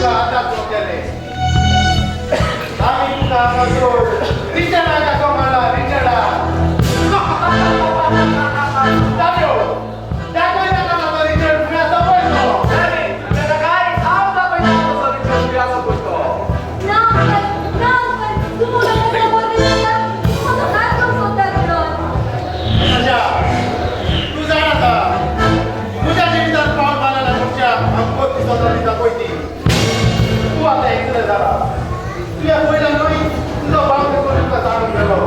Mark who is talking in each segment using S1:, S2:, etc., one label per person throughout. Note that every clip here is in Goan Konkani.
S1: तुका आतां केलें. आमी तुका हांगासर रिचर्डाक कसो मारला रिचर्डाक. जाल्यो दाखय ताका ताचो रिचर्ड खंय आसा पळय तो.
S2: काय हांव दाखयता तसो रिचर्ड खंय आसा पळय तो.
S3: ना अंकल, ना अंकल, तूं म्हजो खबर दिसता, तूं म्हजो हात घेवंक सोदता म्हणून.
S1: नताशा, तूं जाणा आसा तुज्या जिवितांत पावल मारलेल्या मनशाक हांव कोत दिसता दिता पळय ती. तूं आतां एकलें जाला. तुवें पयलें न्हय, तुजो भाव देखून तुका जाणून गेलो.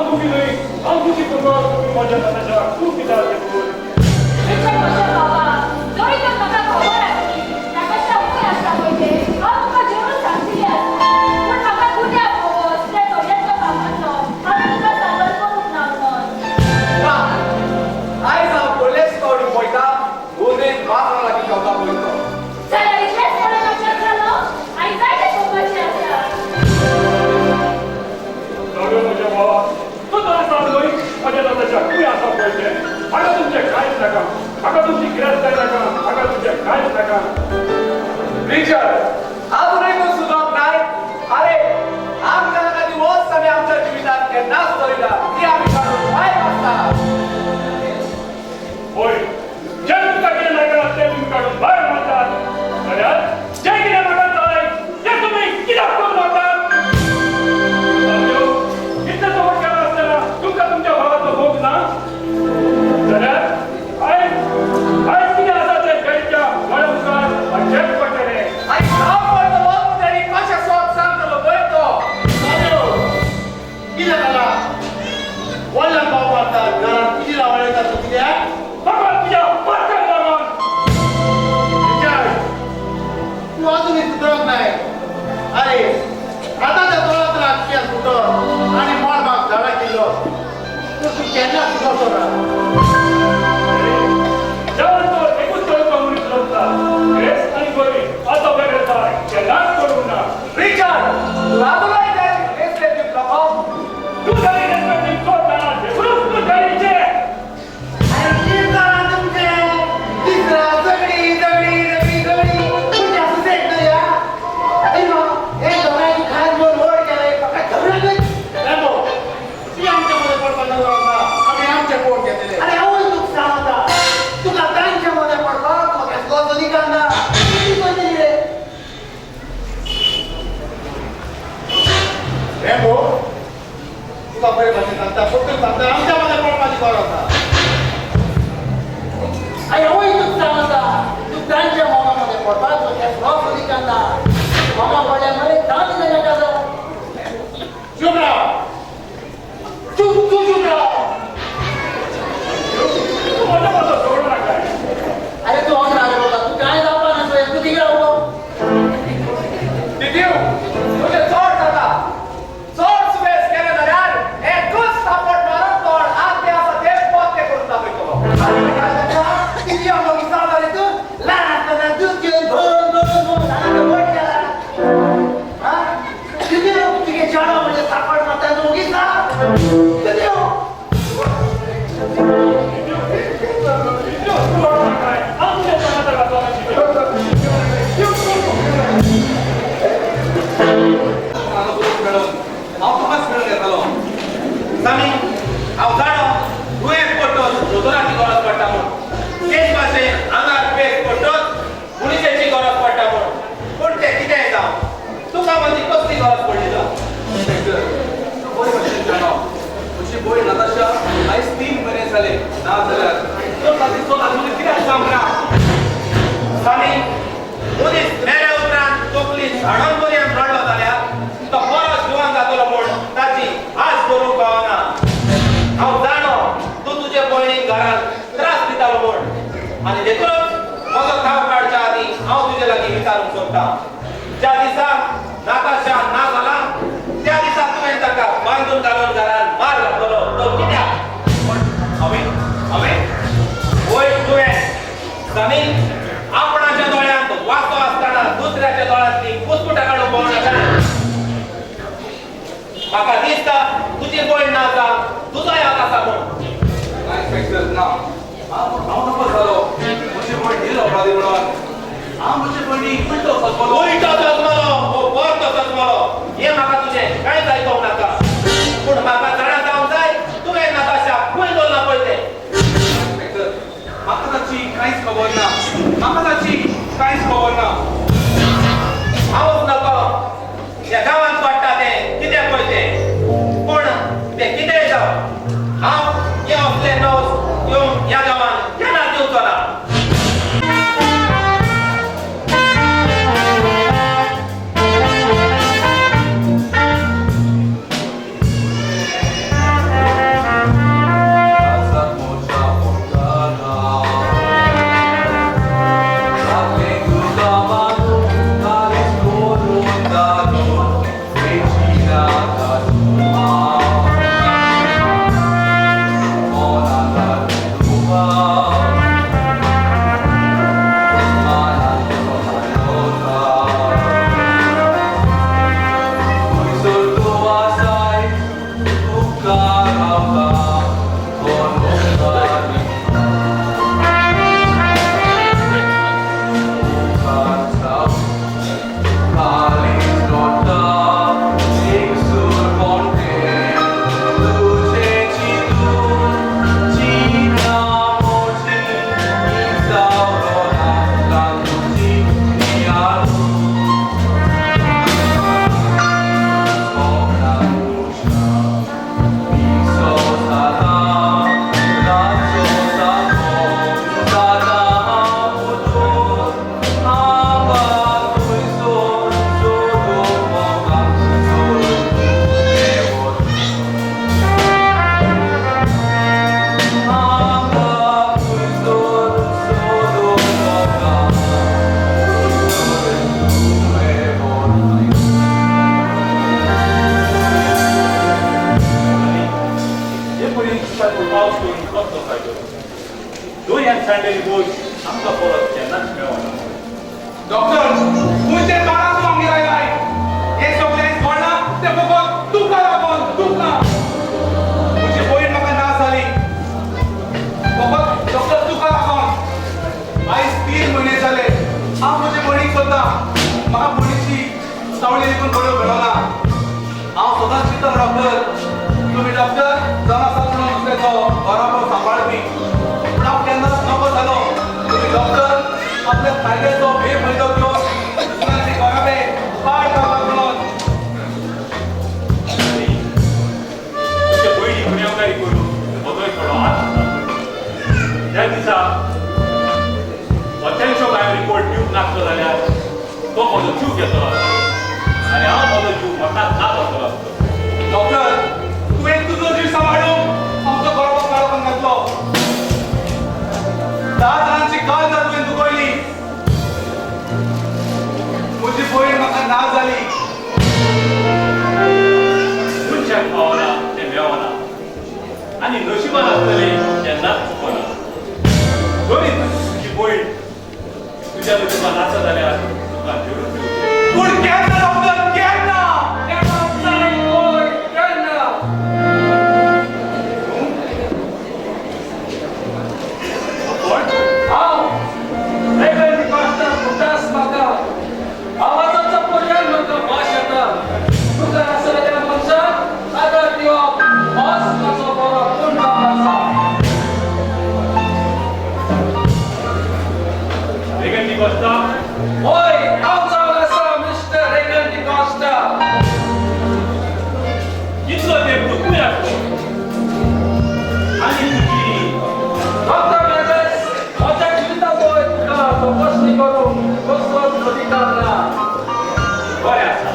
S4: दुखी न्हय, हांव दुखी करपाक तुमी म्हज्या नताशाक खूब कित्याक देखून.
S3: रिचर्ड म्हज्या बाबा, जरी तर म्हाका खबर आसली नताशा खंय आसा पळय तें, हांव तुका जरूर सांगतली आसली. पूण म्हाका गुन्यांव गो असल्या चलयांच्या कामाचो. हांवें तुका सांगत करूंक ना म्हणून.
S2: ना, आयज हांव पयलेच फावटी पळयता गोदरेज बाजारा लागीं जेवता पळय तो.
S3: जाल्यार इतलेंच म्हणून लक्षात जालो आनी जायतें पळोवपाचें आसा.
S4: जावया म्हज्या भावा, तूं तर सांग न्हय म्हज्या नताशा खंय आसा पळय तें. म्हाका तुमचें कांयच नाका, म्हाका तुमची गिरेस्तकाय नाका, म्हाका तुमचें कांयच नाका.
S2: रिचर्ड, अजूनय तूं सुदरोंक नाय? आरे, आमकां नाका ती वस्त आमी आमच्या जिवितांत केन्नाच दवरिना, ती आमी काडून भायर मारता.
S4: होय, जें तुमकां कितें नाका तें तुमी काडून भायर मारतात, जाल्यार जें कितें म्हाका जाय तें तुमी कित्याक करूं नाकात? इतलें सगळें केलां आसतना तुमकां तुमच्या भावाचो मोग ना जाल्यार आयज आयज कितें आसा तें डॅडीच्या दोळ्या मुखार हाडचेंच पडटलें.
S2: आनी हांव पळयतलो तूं कशें सोद सांगतलो पळय तो.
S1: सादेव, कितें जालां? व्हडल्यान पाव मारतात, घरांत कितें रावळयता तूं कित्याक?
S4: म्हाका तुज्या पात्राक लागून.
S1: रिचर्ड, तूं अजुनूय सुदरोंक नाय. आरे, आतां त्या दोळ्यांत राजकीय सुटत आनी मळबाक झाडां किल्लो, तर तूं केन्ना सुदरचो ना.
S4: जेवण तो एकूच तरेचो मनीस रचता, गिरेस्त आनी गरीब आतां वेगळे जाय केन्नाच करूंक ना.
S2: रिचर्ड, तूं अजुनूय डॅडीक रेस्पेद दिवंक नको.
S4: तूं डॅडी रेस्पेद दिवचो ना, देखूनच तूं डॅडीचें.
S1: आरे, कितें जालां तुमचें? तिसरा झगडी झगडी झगडी झगडी, तुमचें सुसेग न्हय या? हे दोगांयनी खास बोल व्हड केलें, म्हाका झगडून. रेंबो, ती आमच्या मदें पडपाक गरज ना, आमी आमचें पळोवन घेतले. आरे, हांवूय तुका सांगता, तुका तांच्या मदें पडपाक म्हाका कसलो निकाल ना. कितें करतली रे? रेंबो, तुका बरे भाशेन सांगता, फक्त सांगता, आमच्या मदें पडपाची गरज ना. आरे, हांवूय तुका सांगता, तूं तांच्या मोगा मदें पडपाक म्हाका कसलो निकाल ना. मोगा पडल्यार मरे जावन दिलें नाका. चूप राव, चूप, तूं चूप राव.
S4: तूं म्हज्या पासत झगडूं नाका.
S1: अरे, तूं हांगा राव बाबा, तूं कांय जावपा ना पळय, तूं थिंगा राव.
S2: दिदीव, तुजें चड जाता. चड सुबेज केलें जाल्यार एकूच थापट मारून तोंड आत आसा तें पोत्तें करून दाखयतलो.
S1: अरे, काय जाता? किती हांव विचारता रे तूं? ल्हान आसतना दूद घेवन भरून भरून भरून हांगा व्हड केला. हा? दिदीव, तुगे चेडो म्हणजे थापट मारता, तूं ओगीच ना? दिदीव.
S4: तूं रडूं नाका, हांव तुज्या सांगाता घातलो.
S2: हांगा बसून मेळून हांव तुकाच मेळून येतालो.
S5: सामी, हांव जाणो दुयेंत पडटच दोतोराची गरज पडटा म्हूण, तेच भाशेन आंगार पेज पडटच पुलिसेची गरज पडटा म्हूण. पूण तें कितेंय जावं, तुका म्हजी कसली गरज पडली जावं?
S2: इन्स्पेक्टर, तूं बरे भशेन जाणो, म्हजी भयण नताशा आयज 3 म्हयने जाले ना जाल्यार तो ताची चल आजून कित्याक जावंक ना?
S5: सामी, मनीस मेल्या उपरांत तकली झाडोन पर्यंत रडलो जाल्यार तो परत जिवन जातलो म्हूण ताची आस करूंक पावना. हांव जाणो तूं तुजे भयणीक घरांत त्रास दितालो म्हूण, आनी देखूनच म्हजो थाव काडच्या आदीं हांव तुजे लागीं विचारूंक सोदतां, ज्या दिसा नाताशा ना जाला त्या दिसा तुवें ताका बांदून घालून घरांत मार घातलो तो कित्याक?
S2: पण हांवें हांवें
S5: वय तुवें. सामी, आपणाच्या दोळ्यांत वासो आसतना दुसऱ्याच्या दोळ्यांतली कुस्कुटां काडूंक पळोवं नाका. म्हाका दिसता तुजी भयण ना जावन तुजोय हात आसा म्हूण.
S2: ना इन्स्पेक्टर, ना, हांव नकळ जालो म्हजी भयण निरपराधी म्हणून. हांव म्हजे भयणीक उलटो सजमलो.
S5: उलटो सजमलो वो परतो सजमलो हें
S4: जाल्यार पूण पावस करून कसलो फायदो? दोन सांडलेली गोश्ट आमकां परत केन्नाच मेळना.
S2: डॉक्टर, खंयचे काळान तूं आमगेर आयलाय? हें सगळें घडलां तें फकत तुका लागून, तुका. म्हजी भयण म्हाका ना जाली फकत डॉक्टर तुका लागून. आयज 3 म्हयने जाले हांव म्हजे भयणीक सोदतां. म्हाका भयणीची सावळी देखून बऱ्यो मेळना. हांव सदांच चिंतता डॉक्टर, तुमी डॉक्टर जावन आसा म्हणून दुसऱ्याचो बरोबर सांबाळपी, पूण हांव केन्नाच नको जालो. तुमी डॉक्टर आपल्या कायद्याचो बेफायदो घेवन दुसऱ्यांचे घराबे पाड करतात म्हणून.
S4: तुज्या पयलीं गुन्यांवकारी करून म्हजोय थोडो हात आसा. त्या दिसा अथेन्शो हांवें रिपोर्ट दिवंक नासलो जाल्यार तो म्हजो जीव घेतलो आसतो आनी हांव म्हजो जीव म्हाकाच ना जातलो आसतो.
S2: डॉक्टर, तुवें तुजो जीव सांबाळून आमचो बरोबर काळोखान घातलो. 10 जाणांची काळजां तुवें दुखयली. म्हजी भयण म्हाका ना जाली.
S4: मनशाक पावना तें मेवना आनी नशिबान आसतलें केन्नाच चुकना. जरी तुजी भयण तुज्या नशिबान आसा जाल्यार तुका जेरून दिवचें.
S2: पूण केन्ना डॉक्टर, केन्ना?
S6: केन्ना?
S4: कोण?
S6: हांव रेगन डिकॉस्टा फुटास म्हाका आवाजाचो पर्याय म्हाका भास येता. तुका आसलेल्या मनशाक आदार दिवप होच म्हजो बरो पूण जावन आसा.
S4: रेगन डिकॉस्टा?
S6: हय, हांव जावन आसा मिस्टर रेगन डिकॉस्टा.
S4: इतलो तेंप तूं खंय आसलो आनी तुजी
S6: डॉक्टर मेनेझीस, म्हज्या जिविता वयर तुका तपासणी करूंक कसलोच अधिकार ना.
S4: बरें आसा.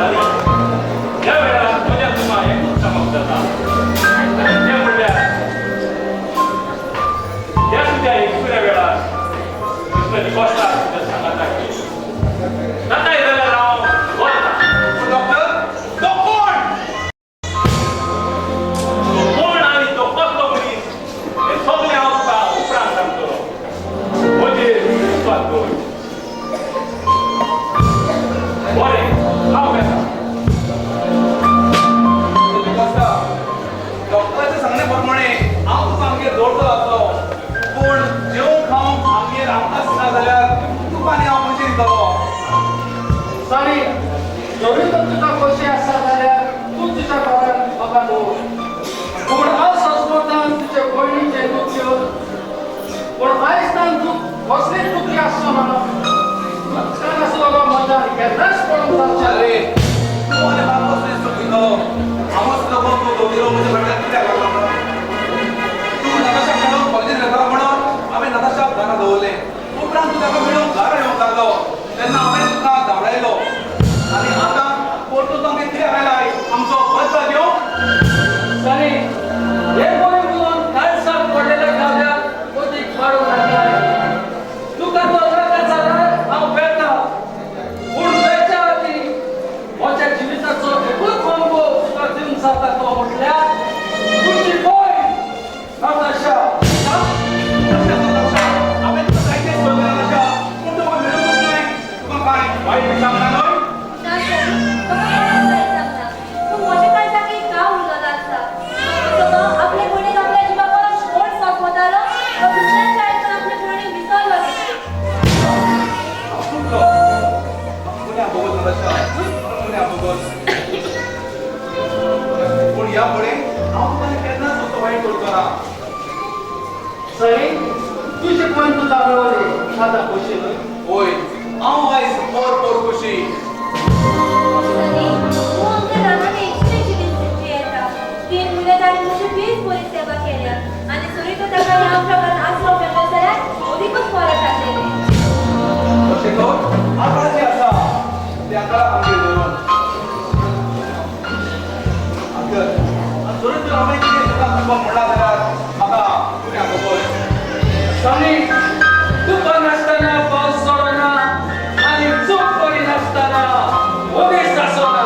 S4: आनी ह्या वेळार म्हज्या तुका एकूच सांगप जाता, तें म्हणल्यार ह्या तुज्या एकसुऱ्या वेळार मिस्टर डिकॉस्टा तुज्या सांगाताक जाताय जाल्यार हांव वता.
S2: पूण डॉक्टर, तो कोण?
S4: तो कोण आनी तो कसलो मनीस हें सगळें हांव तुका उपरांत सांगतलो. म्हजेर विस्वास दवर. बरें, हांव वेता.
S2: डिकॉस्टा, डॉक्टराच्या सांगणे प्रमाणे हांव तुका आमगेर दवरतलो आसलो, पूण जेवण खावंक आमगेर आमकांच ना जाल्यार तुका आनी हांव पयशे दितलो.
S1: सनी, जरी तर तुका खोशी आसा जाल्यार तूं तुज्या घरान म्हाका दवर. पूण हांव सजमतान तुजे भयणीचें दूख घेवन, पूण आयज तान तूं कसलीच दुखी आसचो ना. लुकसाण आसलेलो म्हज्यान केन्नाच पळोवंक जावचें.
S2: अरे, तूं आनी म्हाका कसलें सूख दितलो? हांवूच नको तूं दोगीरो म्हज्या फाटल्यान कित्याक लागलो? तूं नताशाक मेळूंक कॉलेजीत वेतालो म्हणून हांवें नताशाक घरा दवरलें. उपरांत तूं ताका मेळूंक घरा येवंक लागलो तेन्ना हांवें तुका धांवडायलो. आनी आतां परतून तूं आमगेर कित्याक आयलाय? आमचो बदला घेवंक?
S6: सनी, हे बरें उलोवन काळजाक पडलेल्या घाव्याक अदीक वाडूंक नाकाय. तुका तो नाका जाल्यार हांव वेता. पूण वेच्या आदीं म्हज्या जिविताचो एकूच अणभव तुका दिवंक जाता तो म्हटल्यार तुजी भयण नताशा.
S2: नताशा, नताशा, हांवें तुका जायतें सोदलें नताशा, पूण तूं म्हाका मेळूंकच नाय. तुका कांय वायट सांगना न्हय?
S3: ना सर, म्हाका कांयच वायट सांगना. पूण म्हज्या काळजाक एक घाव उरलेलो आसा. तो आपले भयणीक आपल्या जिवा परस व्हड सोंपतालो, तो दुसऱ्यांच्या आयकून आपले भयणीक विसरलो कितें.
S2: हांव चुकलो. गुन्यांव भोगोस नताशा, गुन्यांव भोगोस. पूण ह्या फुडें हांव तुका केन्नाच असो वायट करचो ना.
S1: सनी, तुजी भयण तुका मेळ्ळी आतां खोशी न्हय?
S2: होय, हांव आयज पोर पोर खुशी.
S3: सनी, तूं आमच्या रानांनी एकटें जिवीत जियेता. 3 म्हयने ताणें तुजी बेस बरी सेवा केल्या आनी जरी तो ताका ह्या प्रकारान आसरो मेळ्ळो जाल्यार अदीकच बरें जातलें.
S2: तशें कर, आतां जें आसा तें आतां आमगेर दवरून. अंकल, जरी तर हांवें कितें तुका चुकोन म्हणलां जाल्यार म्हाका गुन्यांव भोगोस.
S6: सनी, तुका नासतना पावस सोडना आनी चूक करिनासतना मनीस आसना.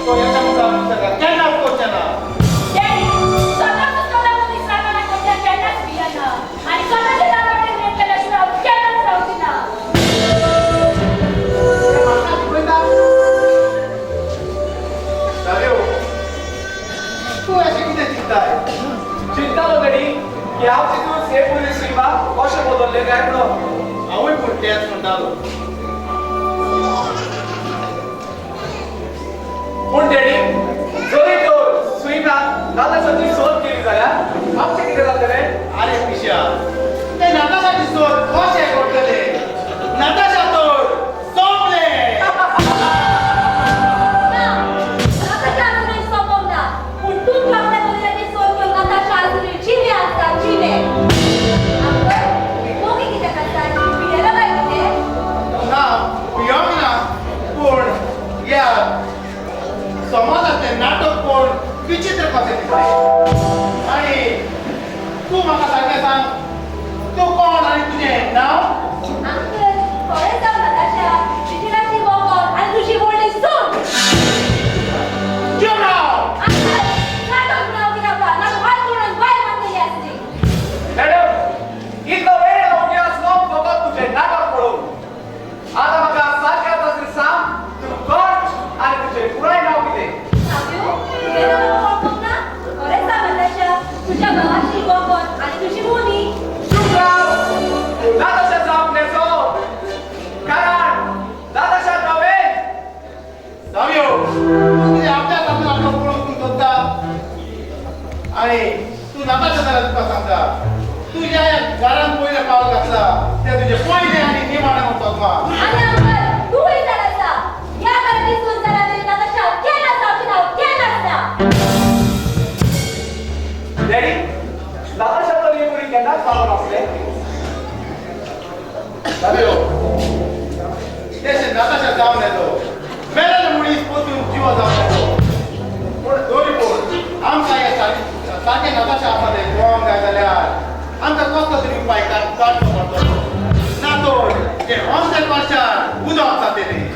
S5: तो याच्या मुखार केन्ना कोचना.
S1: भुरग्या समाजांतलें नाटक कोण विचित्र कशें दिसलें. आनी तूं म्हाका सारकें सांग, तूं कोण आनी तुजें नांव?
S3: अंकल, खरें सांग नताशा, तुजी व्हंकल आनी तुजी व्हडली सून.
S1: चूप राव.
S3: अंकल, नाटक नांव कित्याक ना हात करून भायर मारतली आसली.
S5: मॅडम, इतलो वेळ हांव उगे आसलो फकत तुजें नाटक पळोवंक. आतां म्हाका सारक्या तशें सांग, तूं कोण आनी तुजें पुराय नांव कितें?
S3: साव्यो, तुवें म्हाका वळखूंक ना? खरें सांग नताशा, तुज्या भावाची व्हंकल आनी तुजी मोनी.
S5: चूप राव. नाताशा जावंक नेसो, कारण नाताशा नवें.
S1: सावयो, तूं तुज्या आपल्या तातूंत आपलो पळोवंक तूं सोदता आनी तूं नाताशा जाल्यार तुका सांगता, तुज्या ह्या घरान पयलें पावल घातला तें तुजें पयलें आनी निमाणें म्हूण सोदपा.
S3: आनी अंकल, तूंय जाण आसा, ह्या घरांतली सून जाल्यार तरी नताशा केन्ना जावची ना, केन्नाच ना.
S5: डॅडी, नाताशा तर हे मुरी केन्नाच पावो नासलें.
S1: सावयो, तेशें नाताशा जावन येतो मेलेले मनीस परतून जिवो जावन येतो. पूण दोरी पूण आमकां हे सारकें नाताशा आसा तें पळोवंक जाय जाल्यार आमकां कसलो तरी उपाय काडचो पडटलो, ना तर तें आमच्या वर्सार उदक जातलें.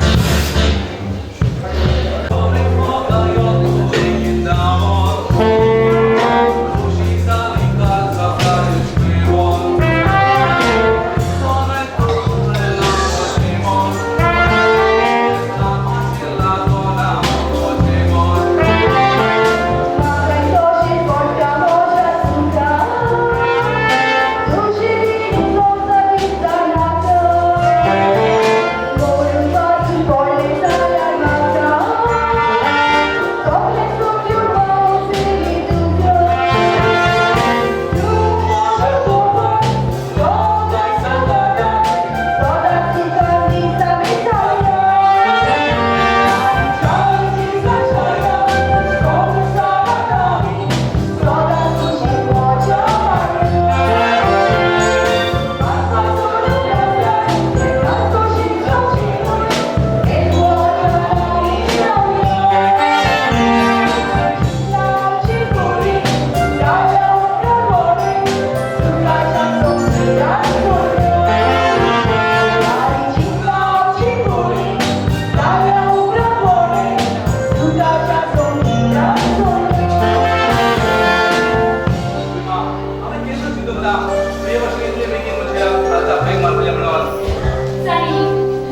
S3: सानी,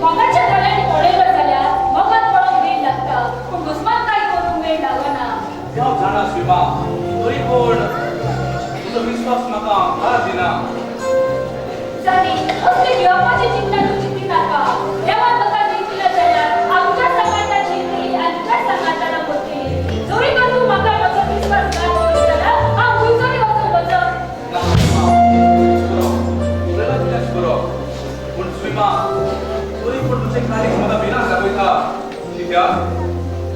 S3: मोगाच्या दोळ्यांनी पळयलो जाल्यार मोगान पळोवंक वेळ लागता, पूण दुस्मान काय करूंक वेळ लागना.
S2: हांव जाणा स्विमा, तरी पूण तुजो विस्वास म्हाका भार दिना.
S3: सानी, असली भिवपाची चिंता तूं चिंती नाका. देवान म्हाका जिखला जाल्यार हांव तुज्या सांगाता जिखतली आनी तुज्या सांगातान मरतली. जरी तर तूं म्हाका म्हजो विस्वास घात करीत जाल्यार हांव खंयसरूय वचूंक वचत.
S2: ना स्विमा, बरो उलयला तुज्याच बरो, पूण स्विमा तरी पूण तुजें काळीज म्हाका भिरांत दाखयता. कित्याक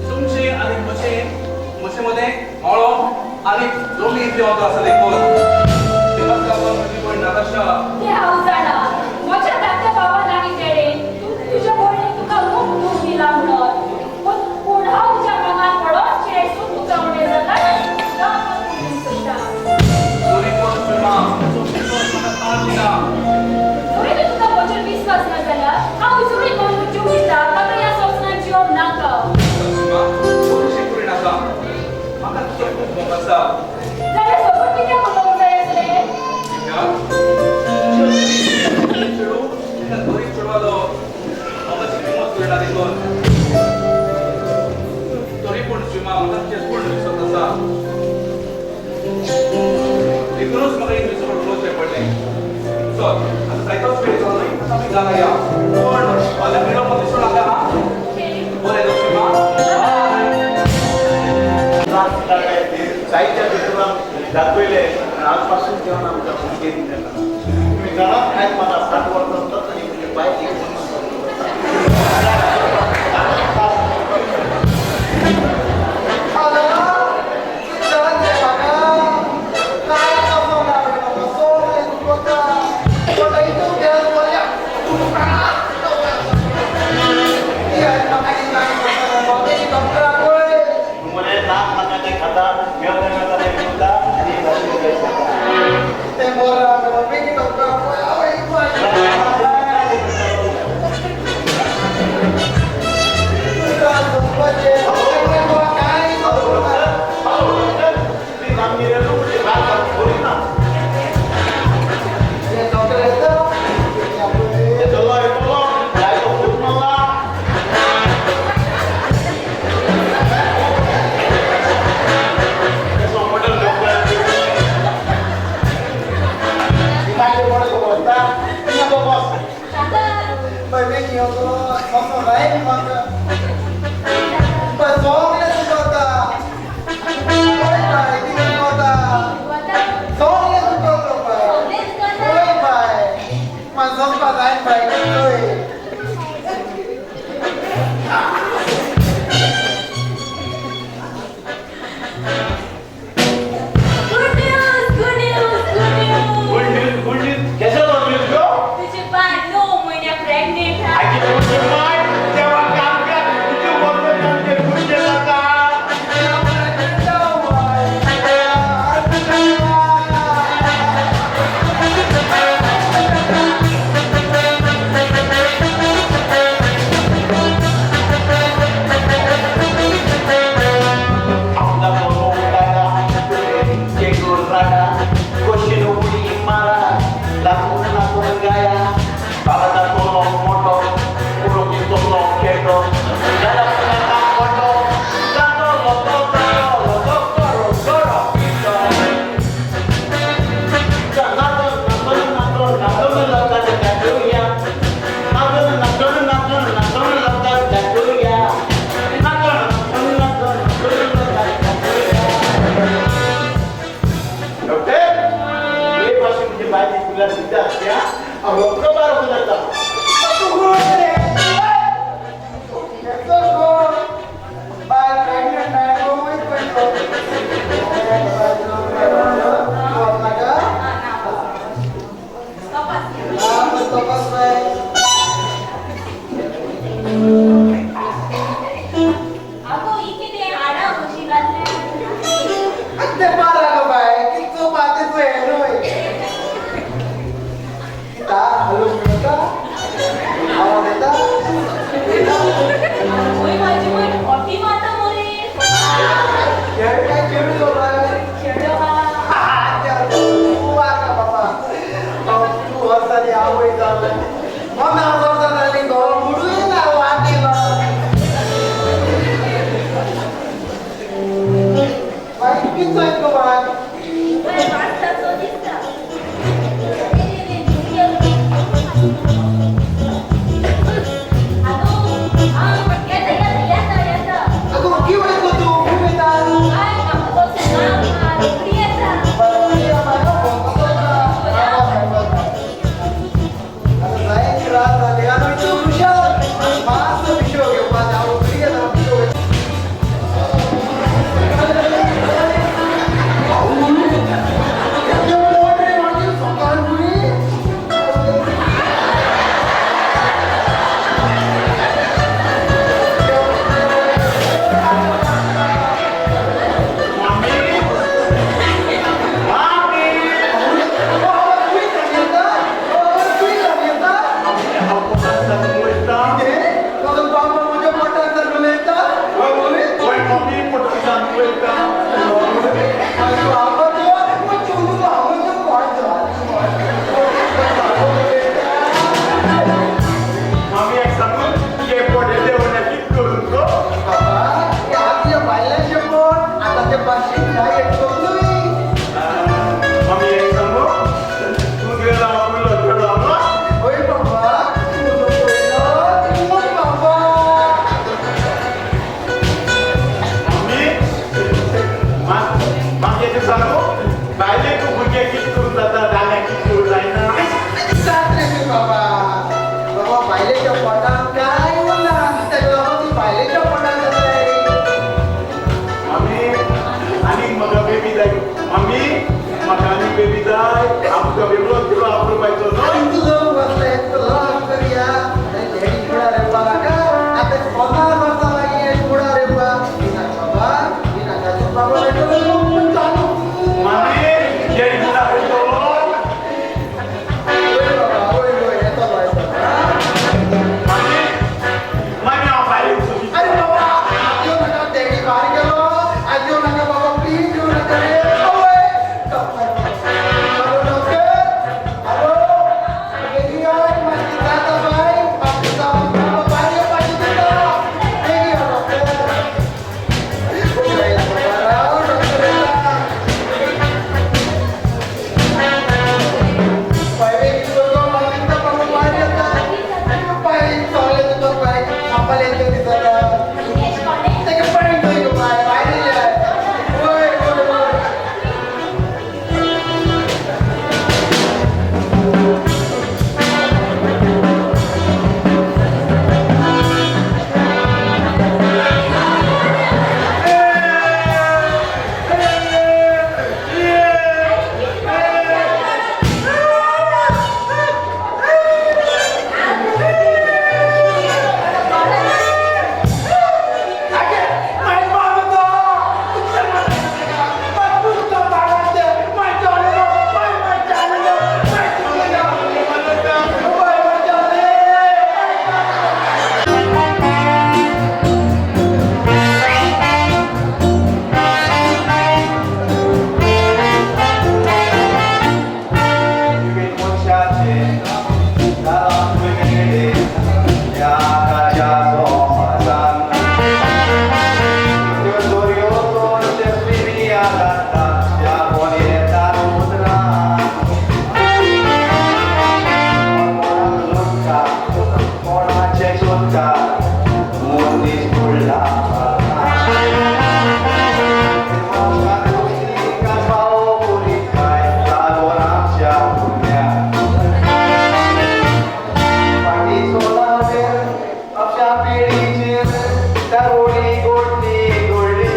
S2: तुमचें आनी म्हजे मदें मळो आनी जमनी इतलें अंतर आसा देखून तेकाच लागून म्हजी भयण नाताशा.
S3: तें हांव जाणा, म्हज्या धाकट्या भावान आनी तेणें तुज्या भयणीक तुका खूब दूख दिला म्हणून. पूण हांव तुज्या मांगान पडोन चिरेसून तुका उणें जाता सोदता.
S2: तरी पूण स्विमा, तुजो विस्वास म्हाका ताण दिना.
S3: जरी तर तुका म्हजेर विस्वास ना जाल्यार हांव उजळी करून जीव दिता. म्हाका ह्या संवसारांत जिवंक नाका.
S2: स्विमा, तशें करूं नाका, म्हाका तुजो खूब मोग आसा.
S3: जाल्यार फकत कित्याक उलोवंक जाय आसलें?
S2: कित्याक चेडूं एका गरीब चेडवालो मोगाची किंमत कळना देखून. तरी पूण स्विमा, म्हाका तुजेर पूर्ण विस्वास आसा, देखूनच म्हाका इतलें सगळें उलोवचें पडलें. चल, आतां जायतोच वेळ जालो न्हय, आतां आमी घरा या. पूण फाल्यां मेळोवंक दिसूं नाका हां. बरें तर स्विमा, बाय.
S7: साहित्य दाखयले आज पासून जेवण आमच्या भुरगे दिले. तुम्ही जाणात आयज म्हाका 60 वर्सां जातात आनी म्हणजे बायल 49 वर्सां.
S1: Thank you.
S3: Good news, good news, good news.
S7: Good news, good news. केसो न्यूज गो?
S3: तुझे बाय 9 महिने प्रेग्नेंट हा.
S7: आगे तुझे माय तेव्हा काम कर तुझे बोलतो आमचे खुश जाता.
S5: दारुणी गोडली गोडली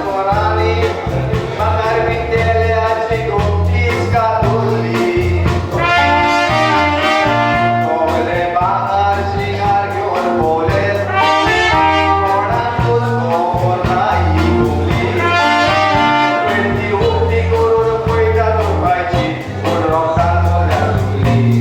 S5: पोरांनी भांगर विकतेल्याची गोमटीच कातुरली कोले भांगर शिंगार घेवन भोवले कोणाकूच खबर नाय घुमली पेटी उक्ती करून पळयता दुपायची पूण रोगतान मोल्यार दुखली.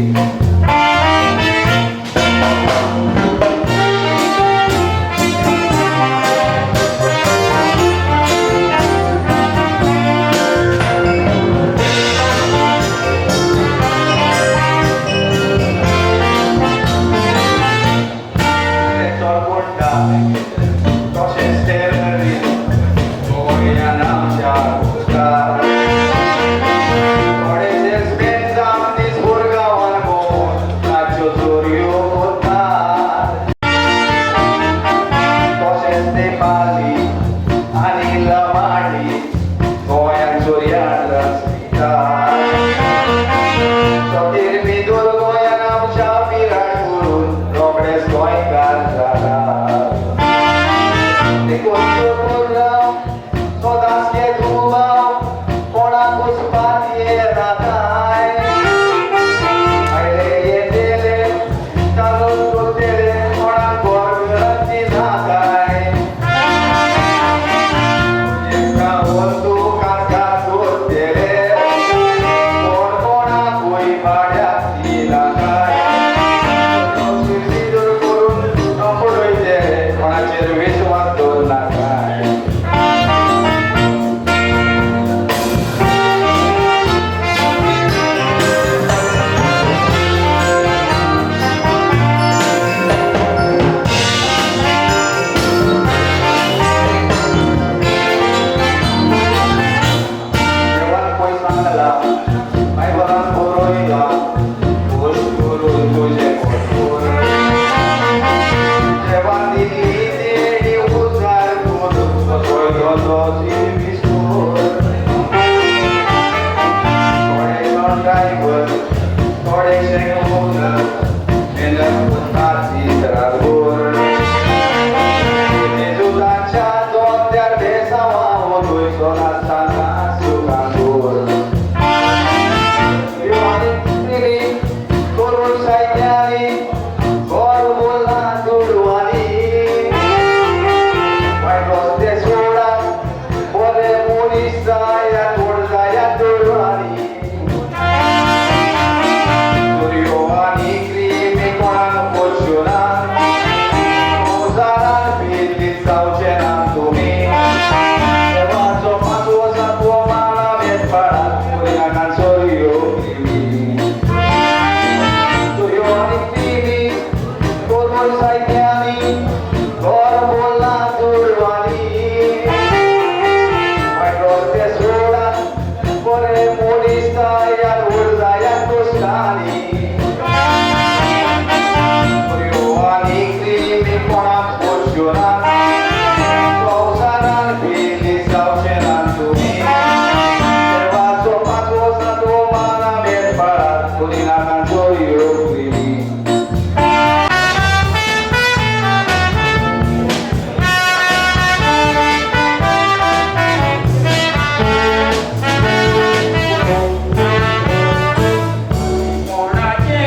S8: कोणाचे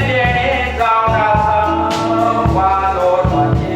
S8: देणे जावन आसा वादोळाचें.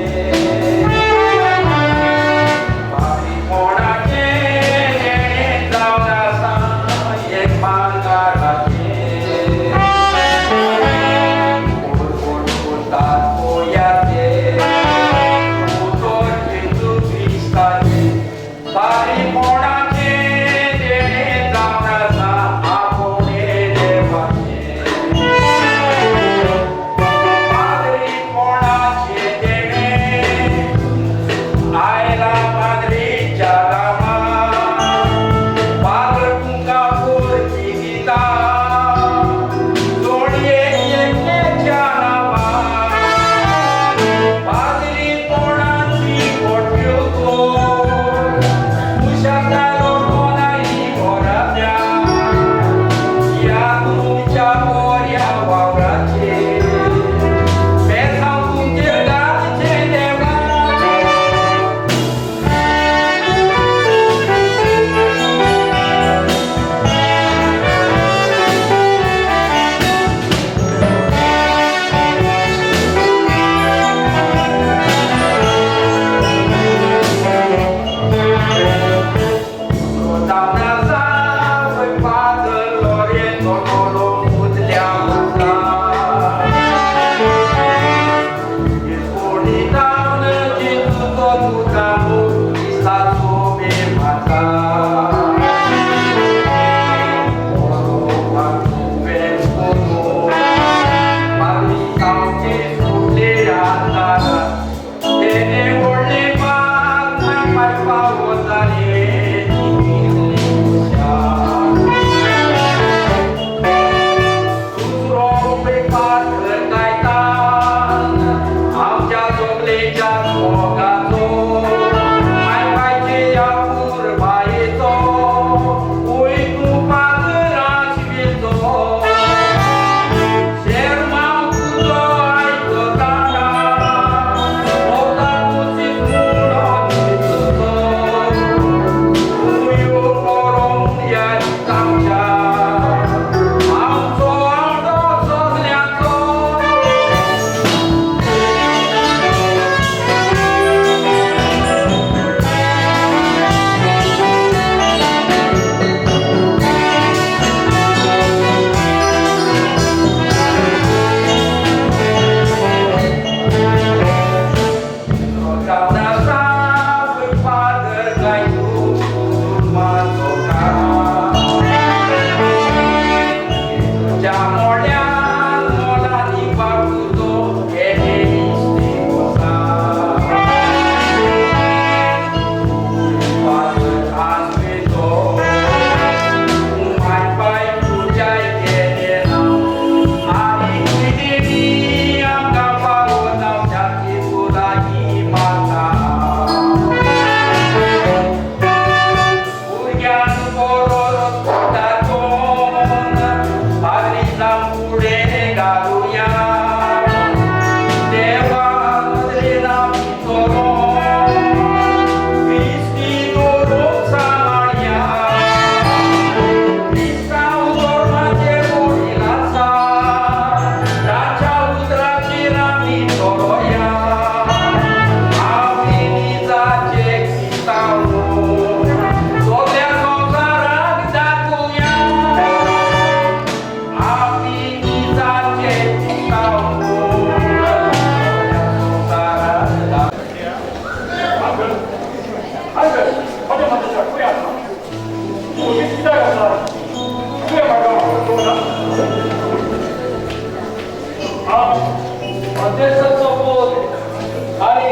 S6: अंकलाचो पूत आनी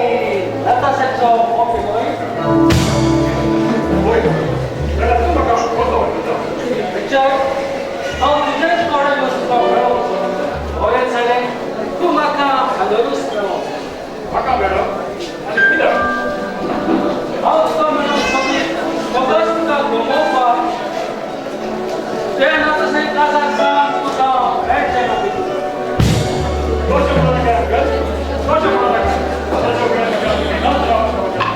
S6: नताशाचो मोपी न्हय?
S4: वय, जाल्यार तूं म्हाका कसो वळखता?
S6: रिचर्ड, हांव तुजेच कडेन तुका मेळोवंक सोदता. बरें जालें, तूं म्हाका हांगारूच मेळो.
S4: म्हाका मेळो आनी कित्याक?
S6: हांव तुका मेळोवंक सोदीत फकत तुका गमोवपाक. तें नताशा काजार जावन तुका मेळचें ना.
S4: कशें म्हणूं नाका अंकल, कशें म्हणूं नाका. आतांच्या उपरांत म्हाका केन्नाच रावंक शकना.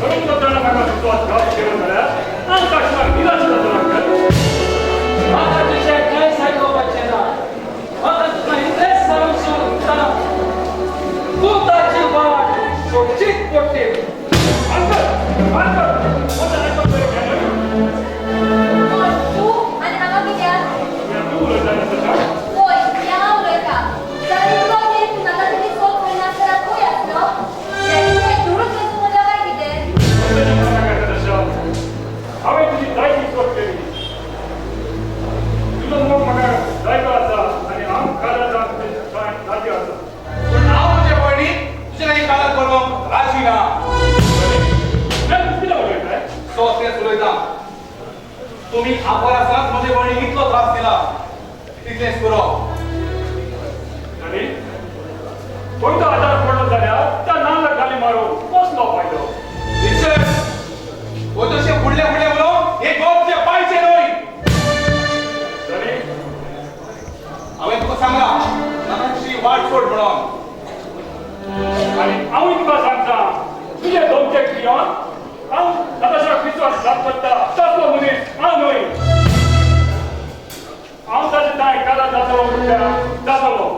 S4: धरून तर ताणें म्हाका विश्वासघात केलो जाल्यार हांव ताका निराश जातलो अंकल.
S6: म्हाका तुजें कांयच आयकुपाचें ना. म्हाका तुका इतलेंच सांगूंक सोदता, तूं ताची वाट सोडचीच पडटली.
S4: अंकल, अंकल, म्हजें आयकून तरी घे न्हय.
S3: कोण तूं आनी हांगा कित्याक?
S4: तूं उलयता नताशा?
S3: पळय, हें हांव उलयतां. जाल्यार इतलो तेंप तूं नताशाची सोद करिनासतना खंय आसलो? डॅडी तुवें धरून वचूंक म्हणलां काय कितें?
S4: तशें म्हणूं नाका नताशा. हांवें तुजी जायती सोद केली. तुजो मोग म्हाका जायतो आसा आनी हांव काजार जावन तुजें राजी आसा.
S2: पूण हांव म्हजे भयणीक तुजे लागीं काजार करूंक राजी ना.
S4: तूं कितें उलयताय?
S2: सो तेंच उलयता. तुमी आपवर आसतनाच म्हजे भयणीक इतलो त्रास दिला, तितलेंच पुरो.
S4: आनी खंय तो आदार पडलो जाल्यार त्या नाल्लाक घाली मारूंक कसलो फायदो?
S2: रिचर्ड, हो तशें फुडलें फुडलें उलोवंक हे गोपचे पांयचे न्हय.
S4: आनी
S2: हांवें तुका सांगलां नताशाची वाट सोड म्हणून.
S4: आनी हांवूय तुका सांगता, तुजे धमकेक भियोन हांव नताशाक विश्वासघात करता तसलो मनीस हांव न्हय. हांव ताचे तांय काजार जातलो म्हणल्यार जातलो.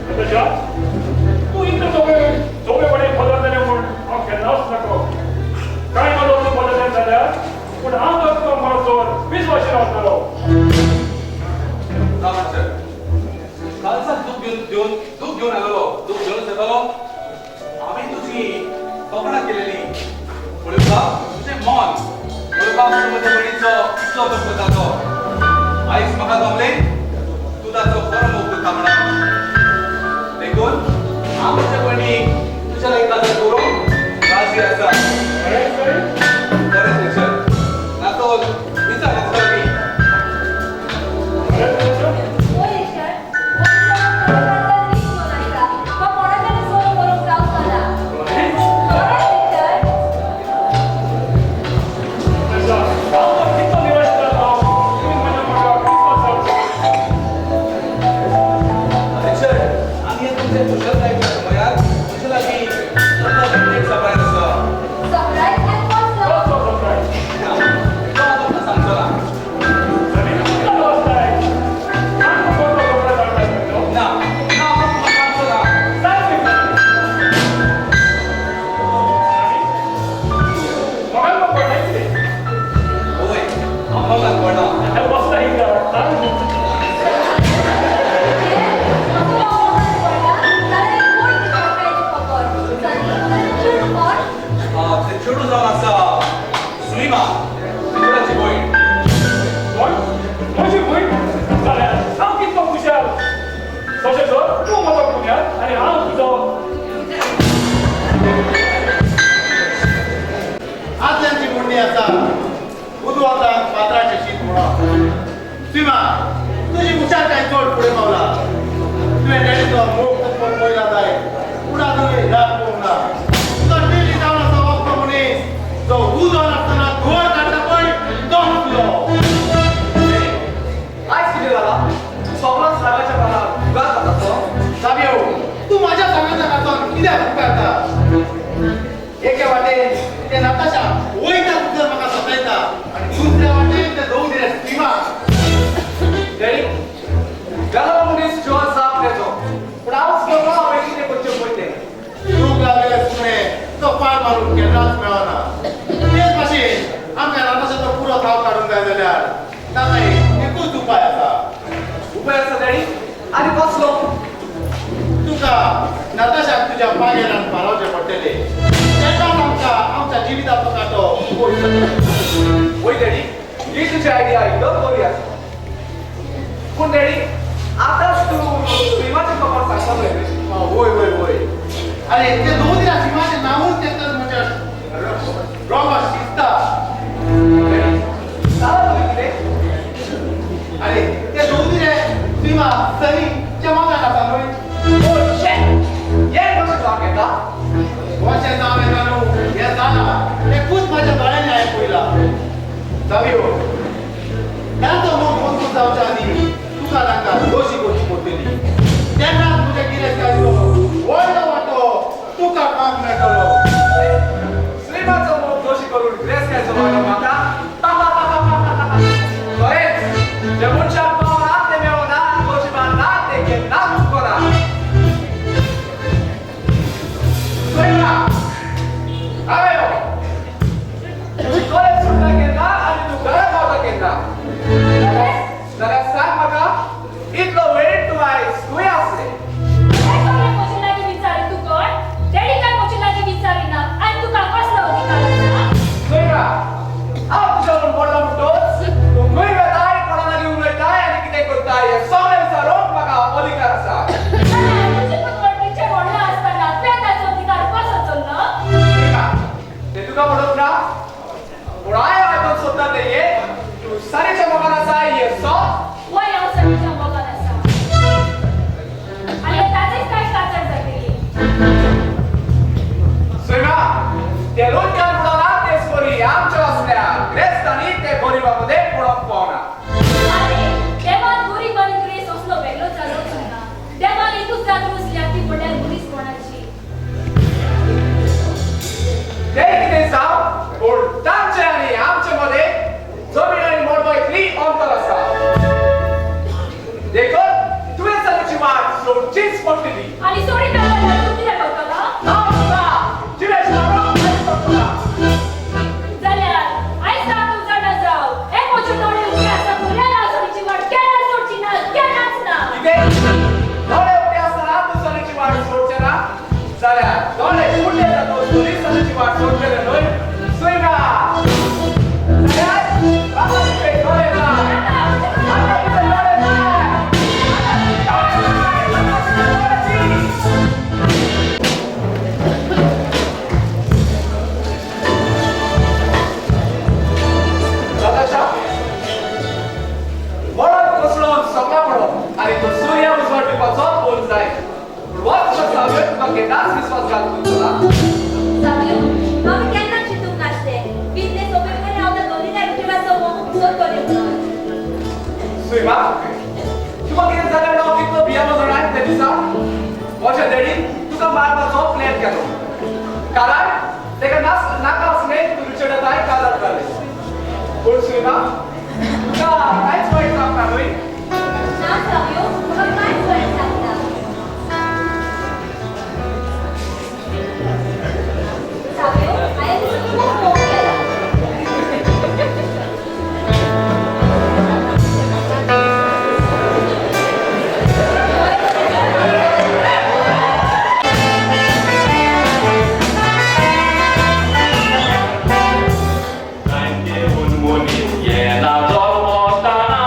S4: नताशा, तूं इतले सोंपे कडेन बदलतलें म्हूण हांव केन्नाच नाका. कांय नजो तूं बदललें जाल्यार, पूण हांव तर तुका मरसर विश्वाशी रावतलो.
S2: राव रिचर्ड, कालसान दूख घेवन दूख घेवन आयलेलो, दूख घेवनच येतलो. हांवें तुजी फकणां केलेली. पळोवपाक तुजें मन, पळोवपाक तूं म्हज्या भयणीचो इतलो मोग करता तो. आयज म्हाका जमलें तूं ताचो खरो मोग करता म्हणून. देखून हांव म्हज्या भयणीक तुज्या लागीं काजार करूंक राजी आसा.
S4: खरें खरें?
S2: खरेंच रिचर्ड, ना तो विचार नासलो की.
S4: खरेंच नताशा?
S3: पळय रिचर्ड, हो दिसा हांव खरें काळजान रीत घेवन आयला. तो कोणाच्यानूच सोद करूंक जावचो ना.
S4: खरेंच?
S3: खरेंच रिचर्ड.
S4: नताशा, हांव तर कितलो निराश जालो. तुवें म्हज्या मोगाक विश्वास जावचो.
S2: रिचर्ड, आनी हे तुमचे खुशालकायेच्या समयार तुजे लागीं लग्नाचो एक सरप्रायज आसा.
S3: सरप्रायज आनी कसलो?
S4: कसलो सरप्रायज?
S2: ना, तो हांव तुमकां सांगचो ना.
S4: आनी कितलो वचताय? सामको कसलो सरप्रायज हाडला तुवें तो?
S2: ना ना, हांव तुमकां सांगचो ना.
S4: सांग न्ही. आनी मोगान मग पडलाय कितें?
S2: होय, हांव मोगान पडला.
S4: वचता हिंगा, सांग.
S3: कितें? तूं मोगान पडला? जाल्यार एक कोण ती सरप्रायज खबर? सनी, ताचें चेडूं कोण?
S2: तें चेडूं जावन आसा सुलिमा, रिचर्डाची भयण.
S4: कोण? म्हजी भयण? जाल्यार हांव कितलो खुशाल. तशें तर तूं म्हजो कुन्याद आनी हांव तुजो.
S7: आदल्यांची म्हणणी आसा, उदवातान फातराचें शीत म्हणून. सीमा, तुजी हुशारकाय चड फुडें पावला. तुवें डॅडीचो मोग तोपप पळयला जाय, पूण आजूनय राग पळोवंक ना. तुजो डेली जावन आसा वखदो मनीस जो उजो नासतना धुंवर काडटा पळय, तोच तुजो.
S6: आयज कितें जालां? तूं सगळोच रागाच्या भारार उगाच जाता तो.
S7: साबयो, तूं म्हाज्या सांगाता खातोन कित्याक उपकारता? एके वाटेन तें नताशा वयता तुजर म्हाका सतायता आनी दुसऱ्या वाटेन तें दोन दिले सीमा.
S6: डॅडी, गेलो मनीस जिवन साप तेजो, पूण हांव सुद्दां हांवें कितें करचें पळय तें.
S7: चूक लागलेले सुणे तो पाड मारून केन्नाच मेळना. तेच भाशेन आमकां नताशाचो पुरो थाव काडूंक जाय जाल्यार ताका एकूच उपाय आसा.
S6: उपाय आसा डॅडी? आनी कसलो?
S7: तुका नताशाक तुज्या पागेरान पालोवचें पडटलें. तेन्नाच आमकां आमच्या जिविताचो कांटो पयस जातलो.
S6: वय डॅडी, ही तुजी आयडिया एकदम बरी आसा. पूण डॅडी, आतां
S7: सनीच्या मोगान आसा न्हय?
S6: Oh shit! हें कशें जावंक येता?
S7: कशें जावं येता न्हू, हें जालां तें खूद म्हाज्या दोळ्यांनी हांवें पळयलां. जावयो, तांचो मोग मजबूत जावच्या आदीं तुका तांकां दोशी करची पडटली. तेन्नाच तुज्या गिरेस्तकायेचो व्हडलो वांटो तुका खावंक मेळटलो.
S6: श्रीमाचो मोग दोशी करून गिरेस्तकायेचो वांटो म्हाका? खरेंच जे मनशाक पावना तें मेळना, नशिबान ना तें केन्नाच चुकना. श्रीमा, हांवें यो, तुजी कॉलेज सुटता केन्ना आनी तूं घरा पावता केन्ना? जाल्यार सांग म्हाका, इतलो वेळ तूं आयज खंय आसलें?
S3: हें सगळें म्हजे लागीं विचारी तूं कोण? डॅडी काय म्हजे लागीं विचारिना आनी तुका कसलो अधिकार आसा?
S6: श्रीमा, हांव तुज्या म्हूण पडलो म्हणटोच तूं खंय वेताय, कोणा लागीं उलयताय आनी कितें करताय हें सगळें विचारूंक म्हाका अधिकार आसा.
S3: जाल्यार तुजें पूत वळखीचें व्हडलो आसतना तुवें ताचो अधिकार कसो चल्लो?
S6: श्रीमा, तें तुका पडूंक ना, पूण हांवें आयकूंक सोदता तें हें, तूं सनीच्या मोगान आसा हें सत?
S3: वय, हांव सनीच्या मोगान आसा आनी ताचेच काय काजार जातली.
S6: श्रीमा, ते लोटक्यान बुडवला तेच परी आमच्या असल्या ग्रेस्तांनी ते गरिबां मदें पडोवंक पावना.
S3: आरे, देवान गरीब आनी ग्रेस असलो वेगळो चालूच ना. देवान एकूच जात रुचल्या ती म्हणल्यार मनीसपणाची.
S6: तें कितें जावं, पूण तांचे आनी आमचे मदें जमीन आनी मळबा इतली अंतर आसा. देखून तुवें सनीची वाट सोडचीच पडटली.
S3: आनी सोडिना जाल्यार तूं कितें करतलो?
S6: हांव तुका जिवेश मारूंक आनी सोडटलो.
S3: जाल्यार आयज सावन तूं जाणा जाव, हे म्हजे दोळे उक्ते आसा म्हणल्यार हांव सनीची वाट केन्ना सोडची ना, केन्नाच ना.
S6: कितें? दोळे उक्ते आसतना तूं सनीची वाट सोडचें ना? जाल्यार दोळे फुडले जातूच तरी सनीची वाट सोडटलें न्हय? सुयमा, जाल्यार म्हाका तुजे दोळे जाय. म्हाका तुजे दोळे जाय. म्हाका तुजे दोळे जाय. म्हाका तुजे दोळे दी. नताशा, मळब कोसळून सपनां पडप आनी तो सुर्या उजवाड दिवपाचो बोल जाय. पूण हो तुजो सावय तुका केन्नाच विस्वासघात करचो ना.
S8: सावयो, हांवें केन्ना चिंतूंक नासलें इतले सोंपेपणी हांव त्या दोनी जिवाचो मोग विसरतलें म्हणून.
S6: सुयमा, तुका कितें जालें म्हणून हांव कितलो भियेलो जाणा त्या दिसा? म्हज्या डॅडीन तुका मारपाचो प्लॅन केलो, कारण ताका नाका आसलें तूं रिचर्डाक काजार जालें. पूण सुयमा, तुका कांयच वायट जावंक ना न्हय?
S8: ना सावयो, म्हाका कांयच वायट जावंक ना. सावयो, हांवें तुजो खूब मोग केला.
S4: जायते मनीस येना जल्मताना.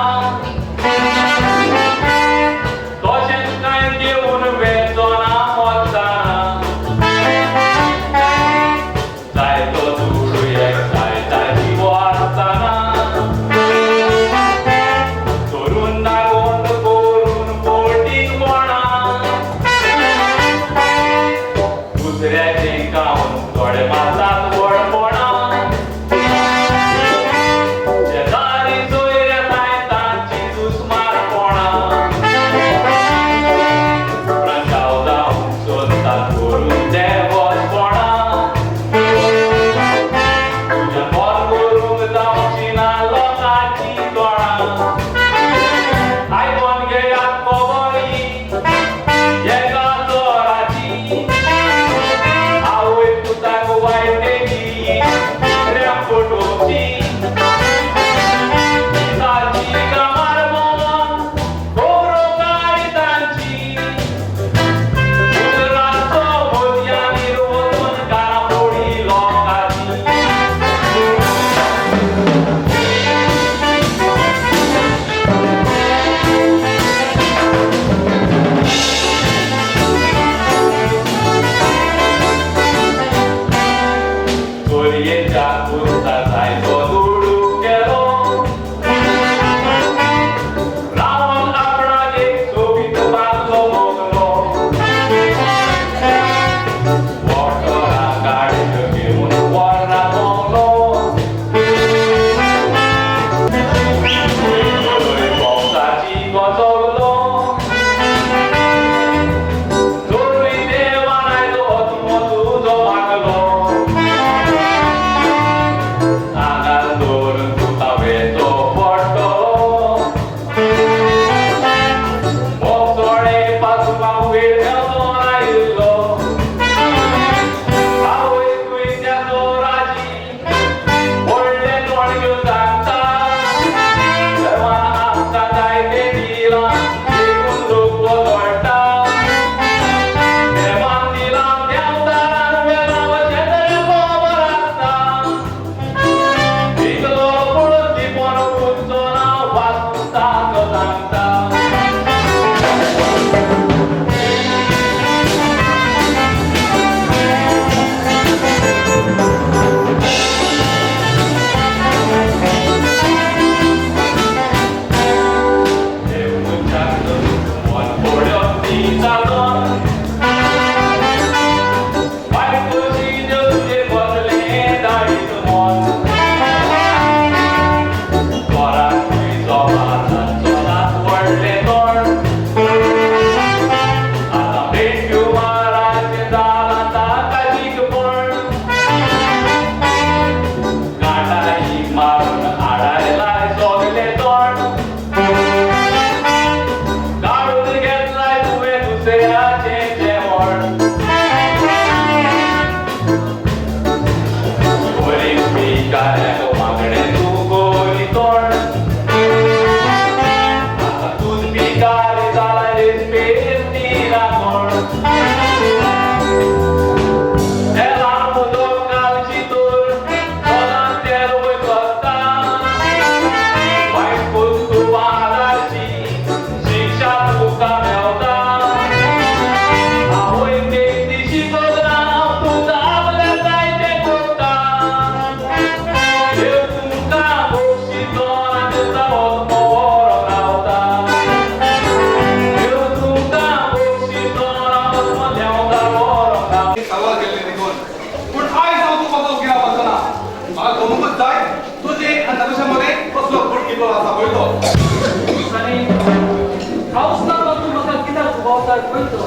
S6: कित्याक वयतो.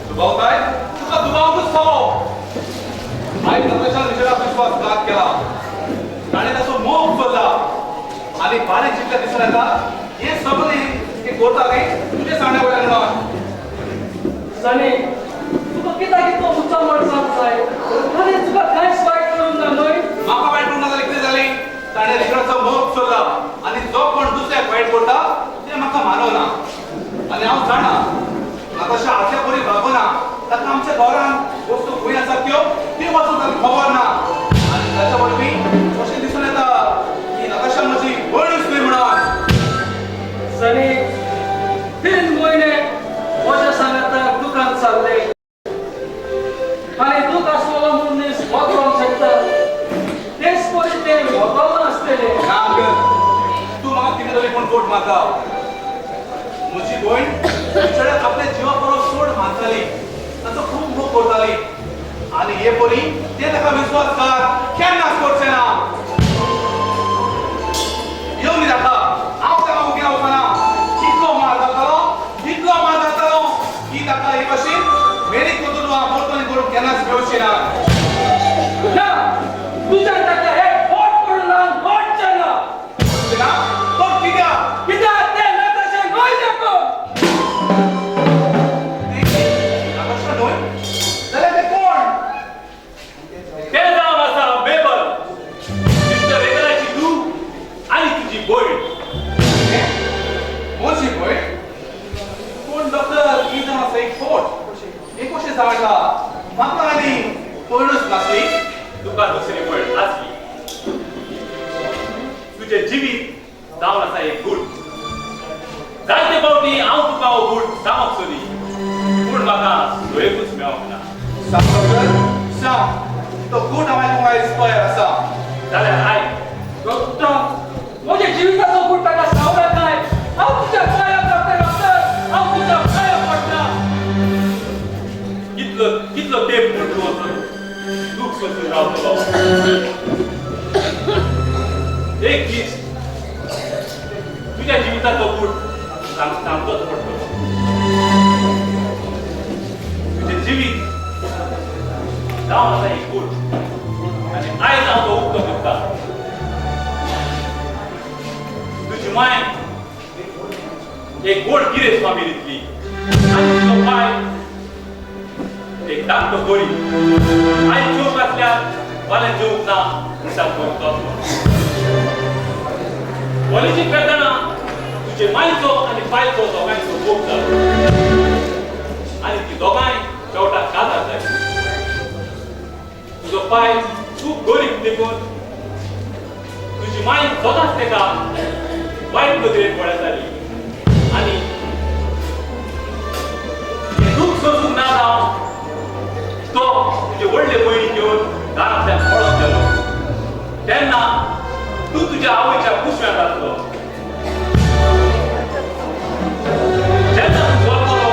S2: दुबावताय? तुका दुबावूच फावो. आयज नताशान रिचर्डाक विश्वासघात केला. ताणें ताचो मोग चोरला आनी बारीक जितल्या दिसून येता हें सगळें तें करता न्ही तुजे सांगण्या वयल्यान म्हणून.
S6: सनी, तुका कित्याक इतलो मुद्दाम सांग जाय? ताणें तुका कांयच वायट करूंक ना न्हय?
S2: म्हाका वायट करूंक ना जाल्यार कितें जालें? ताणें रिचर्डाचो मोग चोरला आनी जो कोण दुसऱ्याक वायट करता तें म्हाका मानवना. आनी हांव जाणा नताशा आदल्या परी वागना. ताका आमच्या घरांत वस्तू खंय आसात त्यो त्यो पासून ताका खबर ना. आनी ताच्या वरवीं अशें दिसून येता की नताशा म्हजी भयणूच न्हय म्हणून.
S6: सनी, 3 म्हयने म्हज्या सांगाताक दुकान चल्लें आनी दूख आसलेलो मनीस वगरोंक शकता तेच परी तें वगोवना आसतलें.
S2: ना अंकल, तूं म्हाका कितें तरी पूण कोट मारता. म्हजी भयण रिचर्डाक आपल्या जिवा परस चड मानताली, ताचो खूब मोग करताली आनी हे परी तें ताका विश्वासघात केन्नाच करचें ना. येवनी ताका, हांव ताका उगें वचना. इतलो मार घालतालो, इतलो मार घालतालो की ताका हे भाशेन मेरीक वचून वा मरतली करूंक केन्नाच मेळची ना.
S6: ना, तुज्यान ताका एक बोट पडून लावन मोडचें ना.
S2: ना तर कित्याक?
S6: कित्याक तें नताशा न्हय देखून.
S2: नताशा न्हय जाल्यार तें कोण?
S4: तें जावन आसा बेबल, मिस्टर रेगनाची धूव आनी तुजी भयण.
S2: म्हजी भयण? पूण डॉक्टर, ही जावन आसा एक फट. हें कशें जावं येता? म्हाका आनी भयणूच नासली.
S4: तुका दुसरी भयण आसली. तुजें जिवीत जावन आसा एक गूट. जायते फावटी हांव तुका हो गूट सांगप सोदी, पूण म्हाका सोयकूच मेळोंक ना.
S2: सांग डॉक्टर, सांग. तो गूट हांव आयकूंक आयज तयार आसा.
S4: जाल्यार आयक.
S6: डॉक्टर, म्हज्या जिविताचो गूट ताका सांगला काय? हांव तुज्या पांयां पडटा डॉक्टर, हांव तुज्या पांयां पडटा.
S4: कितलो कितलो तेंप म्हूण तूं वचून दूख सोसून रावतलो? एक दीस तुज्या जिविताचो गूट सांगचोच पडटलो. तुजें जिवीत जावन आसा एक गूट आनी आयज हांव तो उक्तो करता. तुजी माय एक गोड गिरेस्त फामिलींतली आनी तुजो पाय एक धाकटो गरीब. आयज जेवंक आसल्यार फाल्यां जेवंक ना म्हणटा तसलो. कॉलेजीक वेतना तुजे मायचो आनी पायचो दोगांयचो मोग जालो आनी ती दोगांय शेवटाक काजार जाली. तुजो पाय खूब गरीब देखून तुजी माय सदांच ताका वायट नदरेन पळयताली आनी तें दूख सोसूंक ना जावन तो तुजे व्हडले भयणीक घेवन दारांतल्यान पळोन गेलो. तेन्ना तूं तुज्या आवयच्या कुशव्यांत आसलो. जेन्ना तूं जल्मलो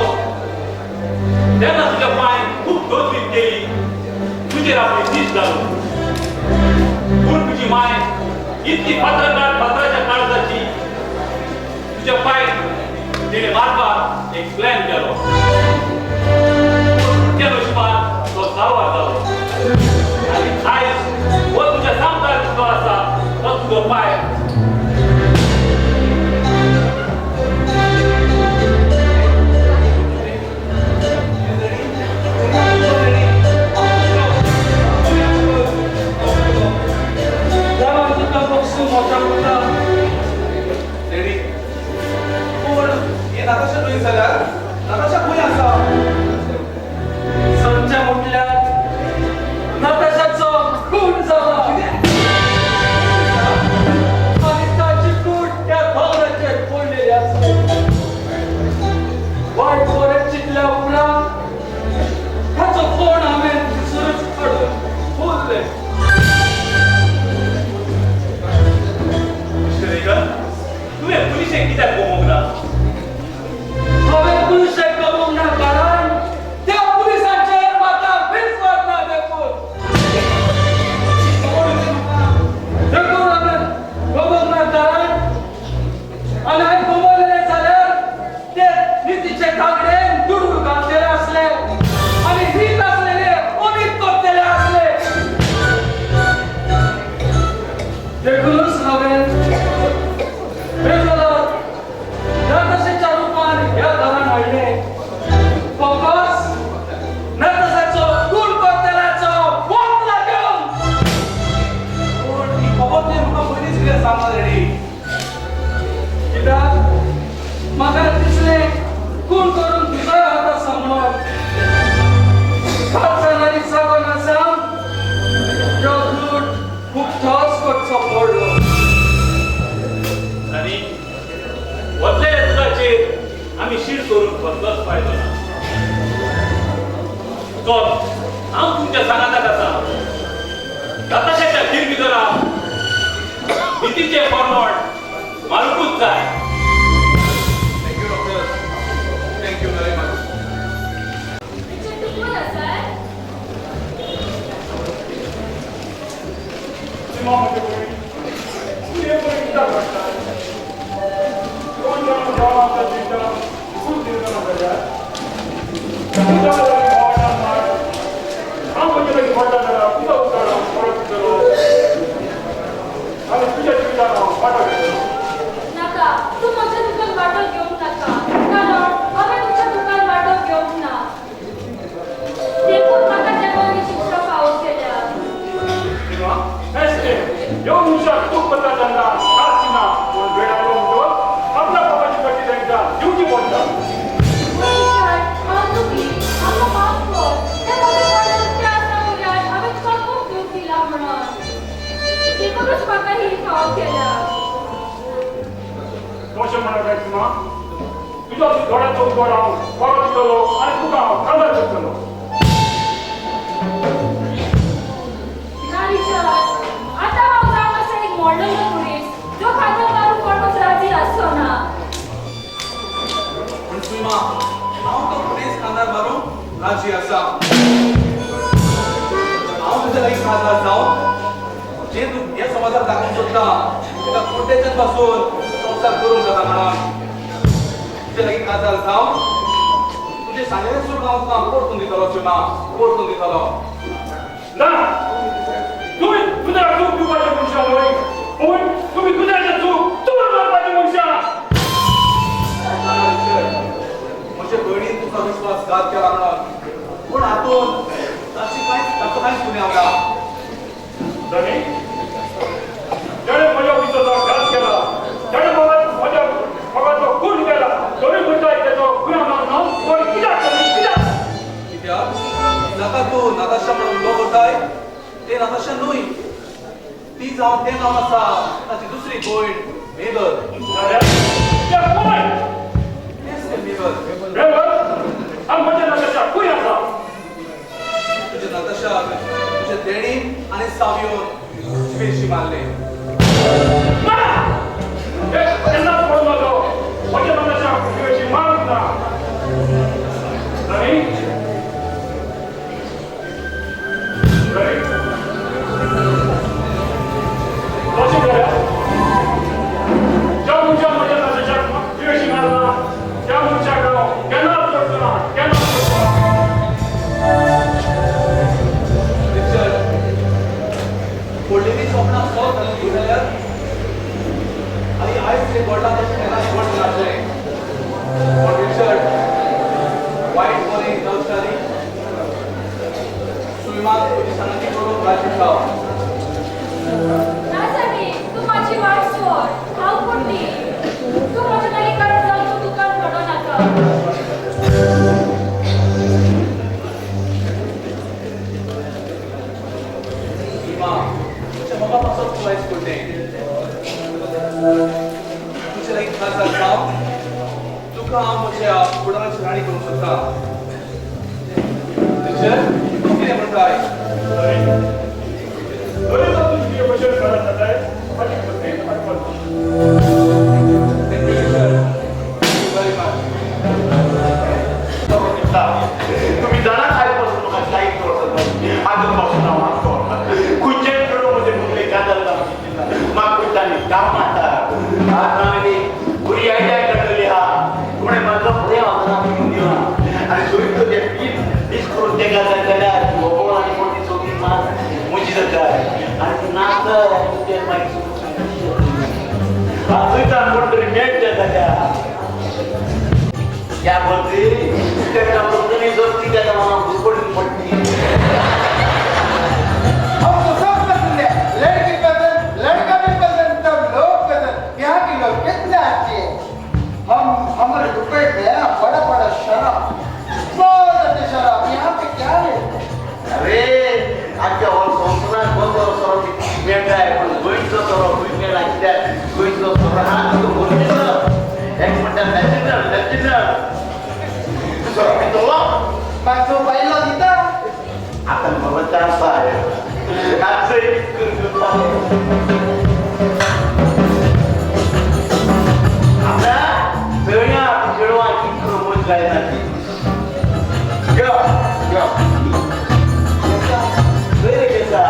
S4: तेन्ना तुज्या पांयन खूब तजवीज केली, तुजेर आपली दीस जालो. पूण तुजी माय इतली फातराच्या काळजाची, तुज्या पांयक तिणें मारपाक एक प्लॅन केलो. तुज्या नशिबान तो साल्वार जालो आनी आयज हो तुज्या सामकार जो आसा तो तुजो पाय.
S6: देवान तुका बक्षूं म्हज्या पुता.
S2: डॅडी, पूण हें नताशा न्हय जाल्यार नताशा
S4: फायदो ना. चल, हांव तुमच्या सांगाताक आसा. नताशाच्या खिरबिजरा नितीचे फॉरवर्ड मारूंकूच जाय.
S2: Thank you doctor, thank you very much.
S3: Richard, तूं खंय आसाय?
S9: सीमा म्हजे भयणी, तूं हें पळय कित्याक रडटाय? दोन जाणां देवा आमच्या जिवितांत खूब निर्णय जाल्यार तूं जाणा जाल्यार बोवाळान मार, हांव म्हजे लागीं व्हडलो जाल्यार तुजो उतार हांव परत दितलो आनी तुज्या जिवितांत हांव वांटो घेतलो.
S3: नाका, तूं म्हज्या दुकान वांटो घेवंक नाका, कारण हांवें तुज्या दुकान वांटो घेवंक ना, देखून म्हाका देवान ही शिक्षा फावो केल्या.
S9: सीमा, हेंच तें, ह्यो मनशाक दूख पडटा तेन्ना त्रास दिना, पूण वेळ आयलो म्हणटकच आपल्या बाबाची गती तांकां दिवची पडटा.
S3: पूण रिचर्ड, हांव चुकली, म्हाका माफ कर. तें म्हजें कोण चुकतें आसा म्हळ्यार हांवें तुका खूब दूख दिला म्हणून, देखूनच म्हाका ही फावो केल्या.
S9: तशें म्हणप काय सीमा, तुज्या दोळ्यांचो उजवाड हांव परत दितलो आनी तुका हांव काजार करतलो.
S3: ना रिचर्ड, आतां हांव जावन आसा एक मोडलेलो पुलीस, जो काजार मारूंक कोणूच राजी आसचो ना.
S2: पूण सीमा, हांव तो पुलीस कानार मारूंक राजी आसा. हांव तुज्या लागीं काजार जावन जे तूं ह्या समाजाक दाखोवंक सोदता एका कुड्ड्याच्यान पासून संवसार करूंक जाता म्हणून. तुज्या लागीं काजार जावन तुजें सांगलेलें सूख हांव तुका परतून दितलो सीमा, परतून दितलो.
S9: ना, तुमी दुसऱ्याक चूक दिवपाचे मनशां न्हय, पूण तुमी दुसऱ्याचें चूक चूर मारपाचे मनशां.
S2: ना रिचर्ड, म्हजे भयणीन तुका विश्वासघात केला म्हणून, पूण हातूंत ताची कांयच ताचो कांयच गुन्यांव ना.
S9: धनी, जेणें म्हज्या विश्वासाक घात केला, जेणें म्हज्या मोगाचो खून केला, तरी म्हणटाय तेचो गुन्यांव ना म्हणून? पूण कित्याक धनी, कित्याक?
S2: कित्याक जाका तूं नताशा म्हणून उलो करताय तें नताशा न्हय, ती जावन तें जावन आसा ताची दुसरी भयण मेबल.
S9: जाल्यार तें कोण?
S2: तेंच तें मेबल.
S9: मेबल आनी म्हजें नताशा खंय आसा?
S2: तुजें नताशाक तुज्या देणीन आनी सावयोन जिवेशी मारलें.
S9: ना, हें केन्नाच पडूं नजो. म्हजें नताशाक जिवेशी मारूंक ना. धनी, धनी, तशें जाल्यार ज्या मनशान म्हज्या नताशाक जिवेशी मारला त्या मनशाक हांव केन्नाच सोडचो ना, केन्नाच सोडचो ना.
S2: रिचर्ड, पडलेलीं सपनां सत जालीं जाल्यार आनी आयज जें घडलां तशें केन्नाच घडचें नासलें. पूण रिचर्ड, वायट बरें जावचें आदी सुयमाक तुजी सांगाती करूंक राजी जाव.
S3: ना सनी, तूं म्हाजी वाट सोड, हांव कुड्डी. तूं म्हज्या लागीं काजार जावन तूं दुकान पडों नाका.
S2: सुयमा, तुज्या मोगा पासत तूं आयज कुड्डें. तुजे लागीं काजार जावन तुका हांव म्हज्या फुडाराची राणी करूंक सोदता. रिचर्ड, तूं कितें म्हणटाय?
S9: धनी, धनी, तर तुजी कितें भशेन करत जाताय म्हाजी कसलीच आडपत ना.
S2: Thank you Richard, thank you very much.
S7: तुम्ही जाणा आयज पासून म्हाका जायत वर्सां जालीं, आजून पासून हांव हात दवरता. खंयचेच चेडूं म्हजें मुगले काजार जावंक चिंतिना. म्हाका कुट्टांनी काम आसा. आज हांवें बरी आयडिया काडलेली आहा. कोणें म्हाका फुडें वचना पिवन दिना आनी थंय तर ते पीस पीस करून तेका जाय जाल्यार होबळ आनी कोण ती सगळी मात म्हजी जाता आनी ती नाचता ते मागीर थंयच्यान कोण तरी मेळटा जाल्यार क्या बोलते तेका पत्नी दोस्ती त्याच्या मनात घुसपडून पडली.
S1: हमको सब पसंद है, लड़की पसंद, लड़का भी पसंद, सब लोग पसंद। यहाँ के लोग कितने अच्छे हैं। हम हमारे रुपए में बड़ा बड़ा शराब, बहुत अच्छे शराब। यहाँ पे क्या है?
S7: अरे आमच्या संवसारात गोंयचो सोरो मेळटा, पण गोंयचो सोरो खंय मेळना. कित्याक गोंयचो सोरो हा तो ओरिजिनल, एक म्हणटा नॅचरल नॅचरल.
S1: मातसो बायलो दिता
S7: आता मला चान्स आहे आता चेडव्या चेडवां कितको मोज जायना ती यो यो बरें केसा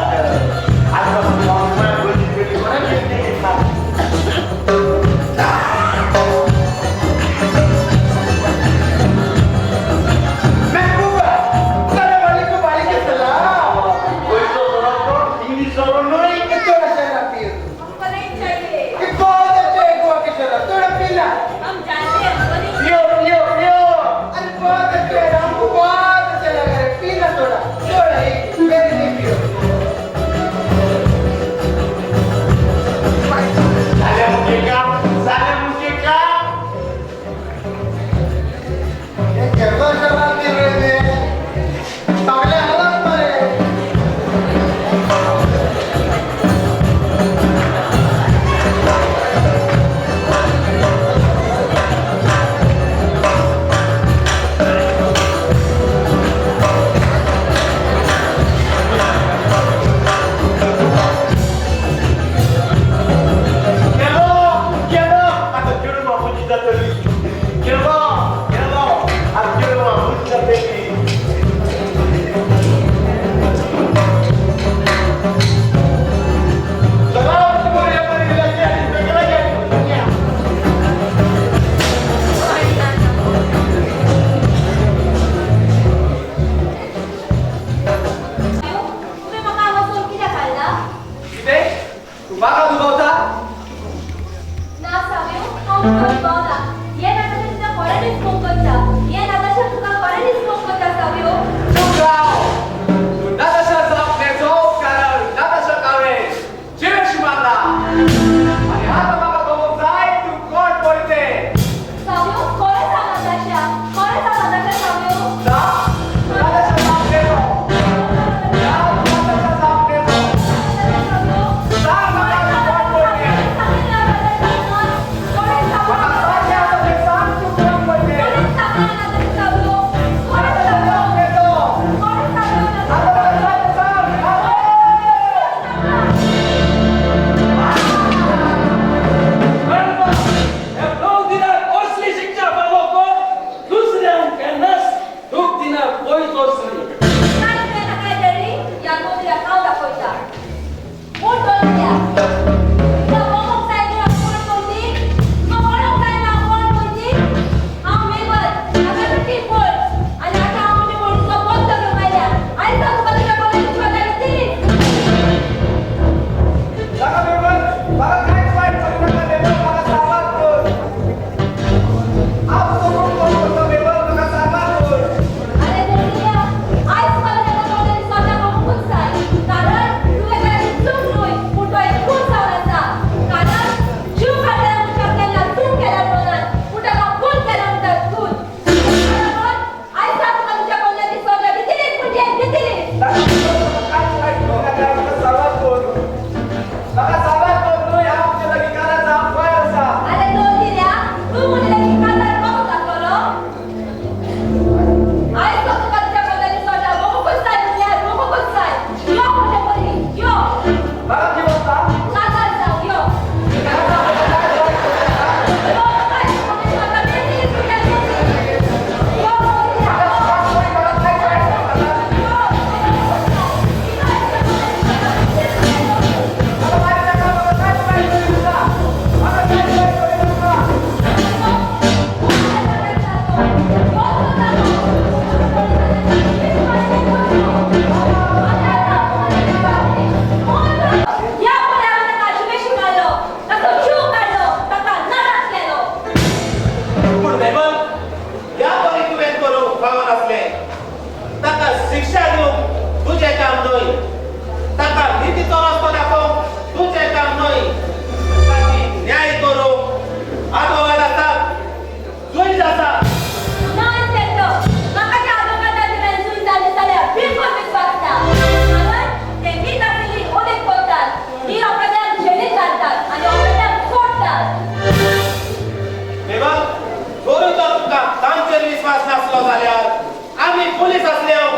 S7: आता
S5: विश्वास नासलो जाल्यार आमी पुलीस आसले हांव.